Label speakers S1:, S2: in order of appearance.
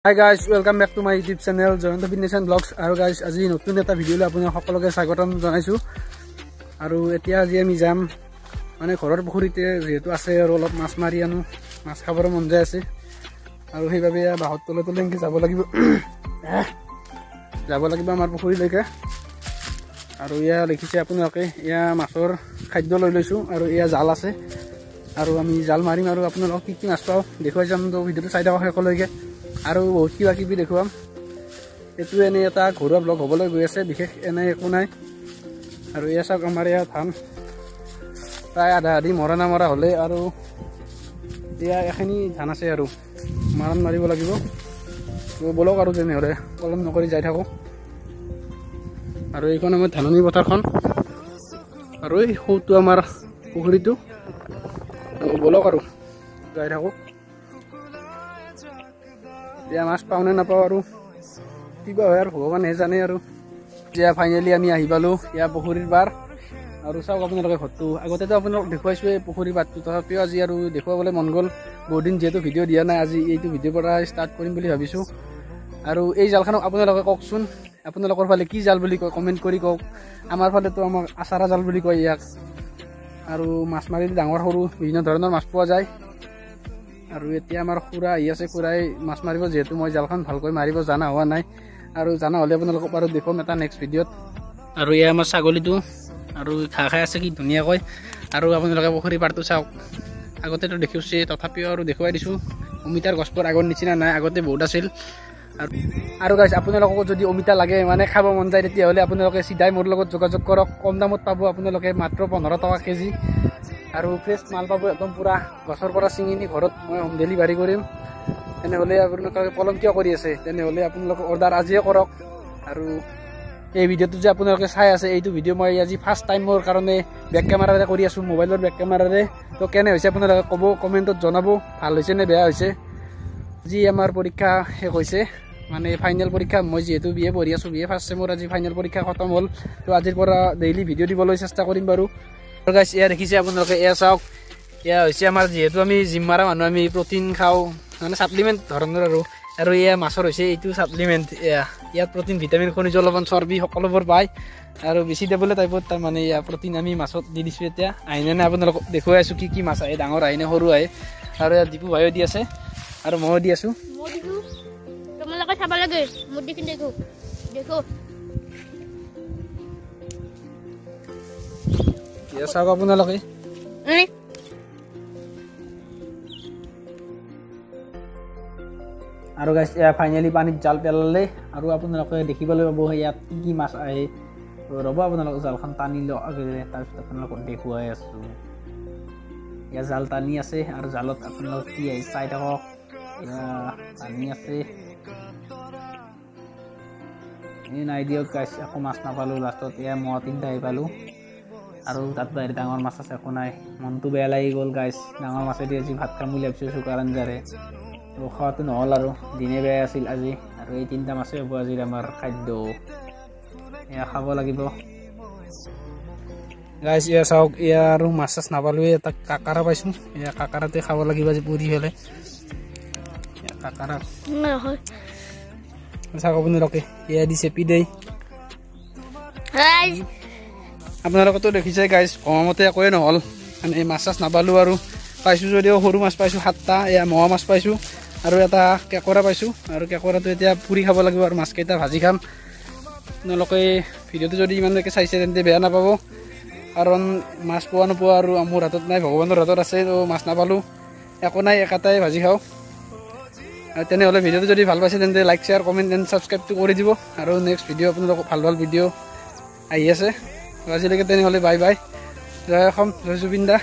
S1: Hi guys, welcome back to my YouTube channel Jayanta Bindeshan Vlogs. আৰু guys, আজি নতুন এটা ভিডিঅ'লৈ আপোনালোক সকলোকে স্বাগতম জনাইছোঁ। আৰু এতিয়া আজি আমি যাম মানে ঘৰৰ পুখুৰীতে যিহেতু আছে আৰু অলপ মাছ মাৰি আনো, মাছ খাবৰ মন যায় আছে আৰু সেইবাবে বাঁহৰ তলে তলে এনেকৈ যাব লাগিব, যাব লাগিব আমাৰ পুখুৰীলৈকে। আৰু এয়া দেখিছে আপোনালোকে, এয়া মাছৰ খাদ্য লৈ লৈছোঁ আৰু এয়া জাল আছে আৰু আমি জাল মাৰিম আৰু আপোনালোকক কি কি মাছ পাওঁ দেখুৱাই যাম। তো ভিডিঅ'টো চাই থাকক শেষলৈকে আৰু বহুত কিবা কিবি দেখুৱাম। এইটো এনেই এটা ঘৰুৱা ব্লগ হ'বলৈ গৈ আছে, বিশেষ এনে একো নাই। আৰু এয়া চাওক, আমাৰ এয়া ধান প্ৰায় আধা আধি মৰা নামৰা হ'লে আৰু এয়া এখিনি ধান আছে আৰু মাৰণ মাৰিব লাগিব। বলক আৰু তেনেহ'লে পলম নকৰি যাই থাকোঁ। আৰু এইখন আমাৰ ধাননি পথাৰখন আৰু এই সৌটো আমাৰ পুখুৰীটো। বলক আৰু যাই থাকোঁ। এতিয়া মাছ পাওঁ নে নাপাওঁ আৰু কিবা হয় আৰু ভগৱানেহে জানে। আৰু এতিয়া ফাইনেলি আমি আহি পালোঁ ইয়াৰ পুখুৰীৰ পাৰ। আৰু চাওক আপোনালোকে ঘৰটো, আগতেতো আপোনালোক দেখুৱাইছোঁৱেই পুখুৰীৰ পাৰটো, তথাপিও আজি আৰু দেখুৱাবলৈ মন গ'ল। বহুত দিন যিহেতু ভিডিঅ' দিয়া নাই, আজি এইটো ভিডিঅ'ৰ পৰা ষ্টাৰ্ট কৰিম বুলি ভাবিছোঁ। আৰু এই জালখনক আপোনালোকে কওকচোন, আপোনালোকৰ ফালে কি জাল বুলি কয় কমেণ্ট কৰি কওক। আমাৰ ফালেতো আমাক আচাৰা জাল বুলি কয় ইয়াক। আৰু মাছ মাৰিলে ডাঙৰ সৰু বিভিন্ন ধৰণৰ মাছ পোৱা যায়। আৰু এতিয়া আমাৰ খুৰা আহি আছে, খুৰাই মাছ মাৰিব, যিহেতু মই জালখন ভালকৈ মাৰিব জানা হোৱা নাই। আৰু জানা হ'লে আপোনালোকক বাৰু দেখুৱাম এটা নেক্সট ভিডিঅ'ত। আৰু এয়া আমাৰ ছাগলীটো আৰু ঘাঁহ খাই আছে কি ধুনীয়াকৈ। আৰু আপোনালোকে পুখুৰী পাৰটো চাওক, আগতেতো দেখিছে, তথাপিও আৰু দেখুৱাই দিছোঁ। অমিতাৰ গছবোৰ আগৰ নিচিনা নাই, আগতে বহুত আছিল। আৰু গাইজ, আপোনালোকক যদি অমিতা লাগে মানে খাব মন যায়, তেতিয়াহ'লে আপোনালোকে চিধাই মোৰ লগত যোগাযোগ কৰক। কম দামত পাব আপোনালোকে, মাত্ৰ 15 টকা কেজি। আৰু ফ্ৰেছ মাল পাব একদম পূৰা গছৰ পৰা ছিঙি নি ঘৰত মই হোম ডেলিভাৰী কৰিম। তেনেহ'লে আপোনালোকে পলম কিয় কৰি আছে? তেনেহ'লে আপোনালোকে অৰ্ডাৰ আজিয়ে কৰক। আৰু এই ভিডিঅ'টো যে আপোনালোকে চাই আছে, এইটো ভিডিঅ' মই আজি ফাৰ্ষ্ট টাইম মোৰ কাৰণে বেক কেমেৰাৰে কৰি আছোঁ, মোবাইলৰ বেক কেমেৰাৰে। তো কেনে হৈছে আপোনালোকে ক'ব, কমেণ্টত জনাব ভাল হৈছে নে বেয়া হৈছে। আজি আমাৰ পৰীক্ষা শেষ হৈছে, মানে ফাইনেল পৰীক্ষা। মই যিহেতু বি এ পঢ়ি আছোঁ, বি এ ফাৰ্ষ্ট চেমৰ আজি ফাইনেল পৰীক্ষা খতম হ'ল। তো আজিৰ পৰা ডেইলি ভিডিঅ' দিবলৈ চেষ্টা কৰিম বাৰু। গাইছ, এয়া দেখিছে আপোনালোকে, এয়া চাওক, এয়া হৈছে আমাৰ, যিহেতু আমি জিম মাৰা মানুহ, আমি প্ৰটিন খাওঁ মানে ছাপ্লিমেণ্ট ধৰণৰ। আৰু এয়া মাছৰ হৈছে এইটো ছাপ্লিমেণ্ট। এয়া ইয়াত প্ৰটিন, ভিটামিন, খনিজ লৱণ, চৰ্বি সকলোবোৰ পায়। আৰু বেছি দেবলৈ টাইপত তাৰমানে এয়া প্ৰটিন আমি মাছত দি দিছোঁ। এতিয়া আহিনে নাই আপোনালোকক দেখুৱাই আছোঁ কি কি মাছ আহে, ডাঙৰ আহে নে সৰু আহে। আৰু ইয়াত দীপু ভাইও দি আছে আৰু ময়ো দি আছোঁ। চাওক আপোনালোকে। আৰু গাইছ, এয়া ফাইনেলি পানীত জাল পেলালে আৰু আপোনালোকে দেখিবলৈ পাব ইয়াত কি কি মাছ আহে। ৰ'ব, আপোনালোকে জালখন টানি লওক আগেৰে, তাৰপিছত আপোনালোকক দেখুৱাই আছোঁ। ইয়াত জাল টানি আছে আৰু জালত আপোনালোক কি আহি চাই থাকক। এয়া টানি আছে। এই নাই দিয়ক গাইছ, একো মাছ নাপালোঁ। লাষ্টত এয়া মোৱা তিনিটা আহি পালোঁ আৰু তাত বাহিৰে ডাঙৰ মাছ আছে একো নাই। মনটো বেয়া লাগি গ'ল গাইছ। ডাঙৰ মাছেদি আজি ভাত খাম বুলি ভাবিছোঁ চুকাৰ আঞ্জাৰে, তো খোৱাটো নহ'ল আৰু দিনে বেয়া আছিল আজি। আৰু এই তিনিটা মাছেই হ'ব আজিৰ আমাৰ খাদ্য, এয়া খাব লাগিব গাইছ। এয়া চাওক, এয়া আৰু মাছ চাছ নাপালোৱে, এটা কাকাৰা পাইছোঁ। এয়া কাকাৰাতে খাব লাগিব আজি পুৰি পেলাই। কাকাৰা চাওক আপোনালোকে, এয়া দি চেপি দেই। আপোনালোকেতো দেখিছে গাইছ, ভবামতে একোৱে নহ'ল, মানে মাছ চাছ নাপালোঁ। আৰু পাইছোঁ যদিও সৰু মাছ পাইছোঁ 7টা, এয়া মোৱা মাছ পাইছোঁ আৰু এটা কেঁকোৰা পাইছোঁ। আৰু কেঁকোৰাটো এতিয়া পুৰি খাব লাগিব আৰু মাছকেইটা ভাজি খাম। আপোনালোকে ভিডিঅ'টো যদি ইমানলৈকে চাইছে তেন্তে বেয়া নাপাব, কাৰণ মাছ পোৱা নোপোৱা আৰু মোৰ হাতত নাই, ভগৱানৰ হাতত আছে। তো মাছ নাপালোঁ একো নাই, একেটাই ভাজি খাওঁ। আৰু তেনেহ'লে ভিডিঅ'টো যদি ভাল পাইছে তেন্তে লাইক, শ্বেয়াৰ, কমেণ্ট এণ্ড ছাবস্ক্ৰাইবটো কৰি দিব। আৰু নেক্সট ভিডিঅ' আপোনালোকক ভাল ভাল ভিডিঅ' আহি আছে। আজিলৈকে তেনেহ'লে বাই বাই। জয় অসম, জয় জুবিন দা।